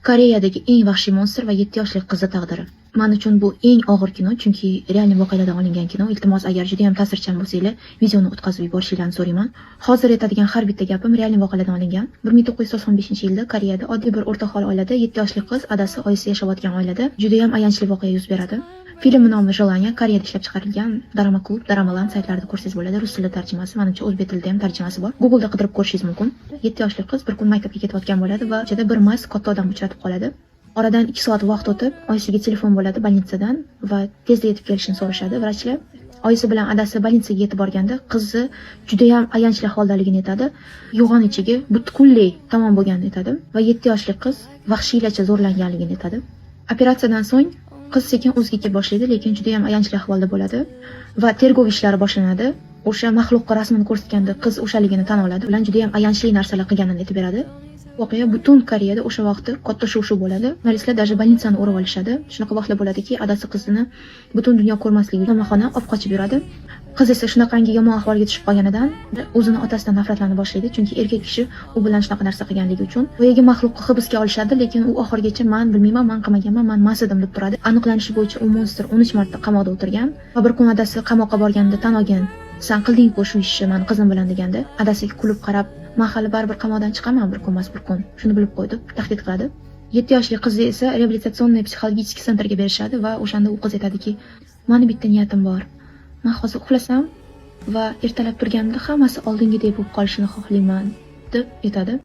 Koreyadagi eng vahshiy monstr va 7 yoshli qizi taqdiri. Man uchun bu eng og'ir kino, chunki реальный voqealardan olingan kino. Iltimos, agar juda ham ta'sirchan bo'lsanglar, videoni o'tkazib yuborishinglarni so'rayman. Hozir aytadigan har bitta gapim реальный voqealardan olingan. 1995-yilda Koreyada oddiy bir o'rta aholi oilada 7 yoshli qiz, adasi, oyisi yashayotgan oilada juda ham ayanchli voqea yuz beradi. Filmni nomi "Желание", Koreyada ishlab chiqarilgan. Darama Klub, Daramaland saytlarida ko'rsangiz bo'ladi. Rus tilida tarjimasi, manimcha, o'zbek tilida ham tarjimasi bor. Google'da qidirib ko'rishingiz mumkin. 7 yoshli qiz bir kun maktabga ketayotgan bo'ladi va ko'chada bir mast katta odam uchratib qoladi. Oradan 2 soat vaqt o'tib, oyisiga telefon bo'ladi больница dan va tezda yetib kelishini so'rashadi vrachlar. Oyisi bilan adasi больница ga yetib borganda, qizi judayam ayanchli holdaligini aytadi. Yo'g'on ichigi butunlay tamom bo'lganini aytadi va 7 yoshli qiz vahshiylarcha zo'rlanganligini aytadi. Operatsiyadan so'ng qiz sekin o'ziga kela boshlaydi, lekin juda ham ayanchli ahvolda bo'ladi va tergov ishlari boshlanadi. O'sha maxluqqa rasmini ko'rsatganda, qiz o'shaligini tan oladi, bilan juda ham ayanchli narsalar qilganini aytib beradi. Voqea butun Koreyada o'sha vaqtda katta shuv-shuv bo'ladi. Jurnalistlar даже больница ni o'rab olishadi. Shunaqa vaqtlar bo'ladiki, adasi qizini butun dunyo ko'rmasligi uchun xona olib qochib yuradi. Qiz esa shunaqangi yomon ahvolga tushib qolganidan o'zini otasidan nafratlana boshlaydi, chunki erkak kishi u bilan shunaqa narsa qilganligi uchun. Boyagi maxluqni hibsga olishadi, lekin u oxirigacha "Man bilmayman, man qilmaganman, man mast edim" deb turadi. Aniqlanishi bo'yicha u monstr 13 marta qamoqda o'tirgan va bir kun adasi qamoqqa borganda tan olgan, "San qilding-ku shu ishni mani qizim bilan", deganda, adasiga kulib qarab, "Man hali baribir qamoqdan chiqaman bir kun emas bir kun, shuni bilib qo'y", deb tahdid qiladi. 7 yoshli qizni esa реабилитационный психологический центр ga berishadi va o'shanda u qiz aytadiki, "Mani bitta niyatim bor. Man hozir uxlasam va ertalab turganimda hammasi oldingidek bo'lib qolishini xohlayman", deb aytadi.